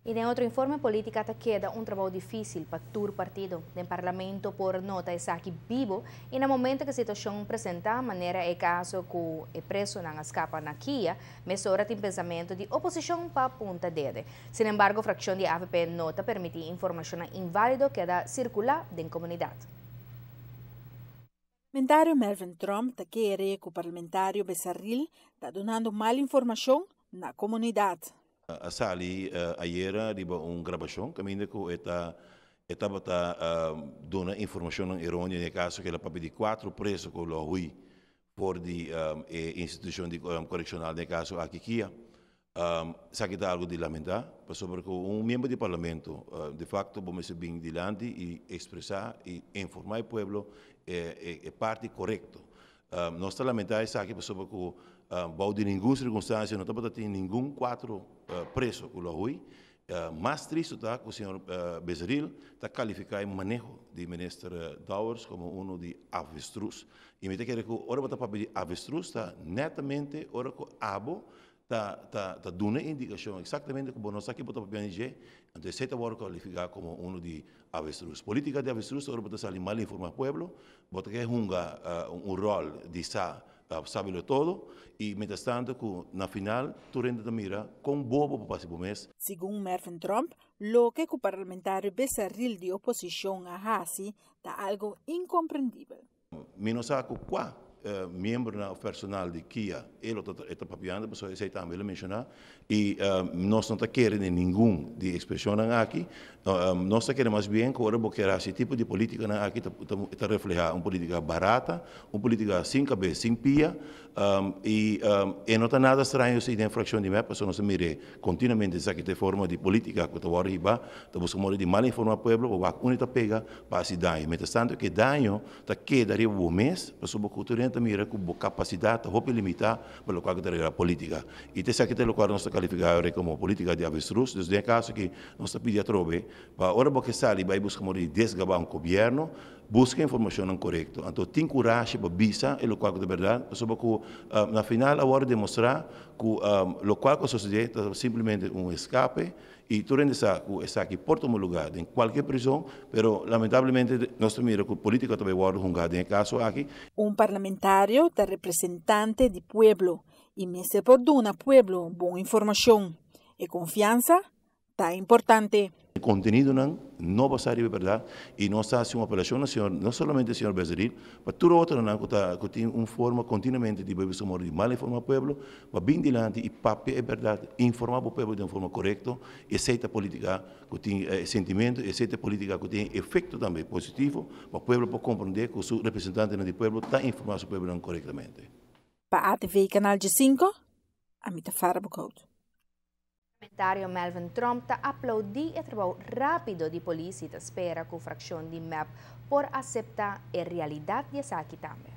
I den otro informe, Polítika ta keda un trabou difísil pa tur partido. Den parlamento por nota esaki bibo i na momento ku situashon presentá, manera e kaso ku e presonan a skapa na KIA, mesora tin pensamentu di oposishon pa punta dede. Sin embargo, frakshon di AVP no ta permití informashon inválido keda sirkulá den komunidat. Parlamentario Melvin Tromp ta kere ku parlamentario Besaril ta dunando mal informashon na komunidat. A sali ayera riba un grabashon kaminda ku e ta e tabata duna informashonnan eróneo den e kaso ku el a papia di kuatro preso ku lo a hui for di e institushon di korekshonal den e kaso aki kia. Esaki ta algu di lamentá pasobra ku un miembro di parlamento de fakto bo mester bin dilanti i ekspresá i informá e pueblo e parti korekto. Nos ta lamentá esaki pasobra ku bou di ningun sirkunstansia no tabata tin ningun kuatro preso ku lo a hui. Mas tristu ta ku señor Besaril ta kalifiká e maneho di minister Dowers komo unu di avestruz. I mi ta kere ku ora bo ta papia di avestruz ta netamente ora ku abo ta ta ta duna e indikashon eksaktamente ku bo no sa ke bo ta papia di dje, anto esei ta wòrdu kalifiká komo unu di avestruz. Politika di avestruz ta ora bo ta sali mal informá pueblo, bo ta ke hunga un ròl di sa sabelo todo i mientras tanto ku na final tur hende ta mira kon bobo bo pasa bo mes. Segun Mervin Tromp, loke ku parlamentario Besaril di oposishon a hasi ta algo inkomprendibel. Mi no sa ku kua miembronan of personal di kia e lo ta e ta papiando pasobra esei tambe el a menshoná i nos no ta kere den ningun di e ekspreshonnan aki. Nos ta kere mas bien ku ora bo kier hasi e tipo di politikanan aki ta ta reflehá un politika barata, un politika sin kabes, sin pia i e no ta nada straño esei den frakshon di mep pasobra nos ta mir'é kontinuamente esaki ta e forma di politika ku ta wòrdu hibá, ta buska moda di mal informá pueblo pa wak unda ta pega pa hasi daño. Mientras tanto ku e daño ta keda riba bo mes pasobra ku tur hende ta mira ku bo kapasidat ta hopi limitá pa lokual ku ta regla politika. I ta esaki ta lokual nos ta kalifiká awe komo politika di avestruz. Dus den e kaso aki nos ta pidi atrobe pa ora bo ke sali bai buska moda di desgabá un gobièrnu, buska informashonnan korekto. Anto tin kurashi pa bisa e lokual ku ta bèrdat pasobra ku na final a wòrdu demostrá ku lokual ku a sosodé ta simplemente un eskape I tur hende sa ku esaki por tuma lugá den kualke prizon, pero lamentablemente nos ta mira ku polítika ta bai wòrdu hungá den e kaso aki. Un parlamentario ta representante di pueblo i mester por duna pueblo bon informashon. E konfiansa ta importante. E kontenidonan no basá riba e bèrdat i nos ta hasi un apelashon na señor, no solamente señor Becerril, pa tur otronan ku ta ku tin un forma kontinuamente di bebe su modo di mal informá pueblo, Pa bin dilanti i papia e bèrdat, informá bo pueblo den un forma korekto, esei ta polítika ku tin sentimentu, esei ta polítika ku tin efekto tambe positivo pa pueblo por komprondé ku su representantenan di pueblo ta informá su pueblonan korektamente. Pa ATV Canal 5, ami ta Farah Boekhout. Parlamentario Melvin Tromp ta aplaudí e trabou rápido di polis i ta spera ku frakshon di mep por aseptá e realidat di esaki tambe.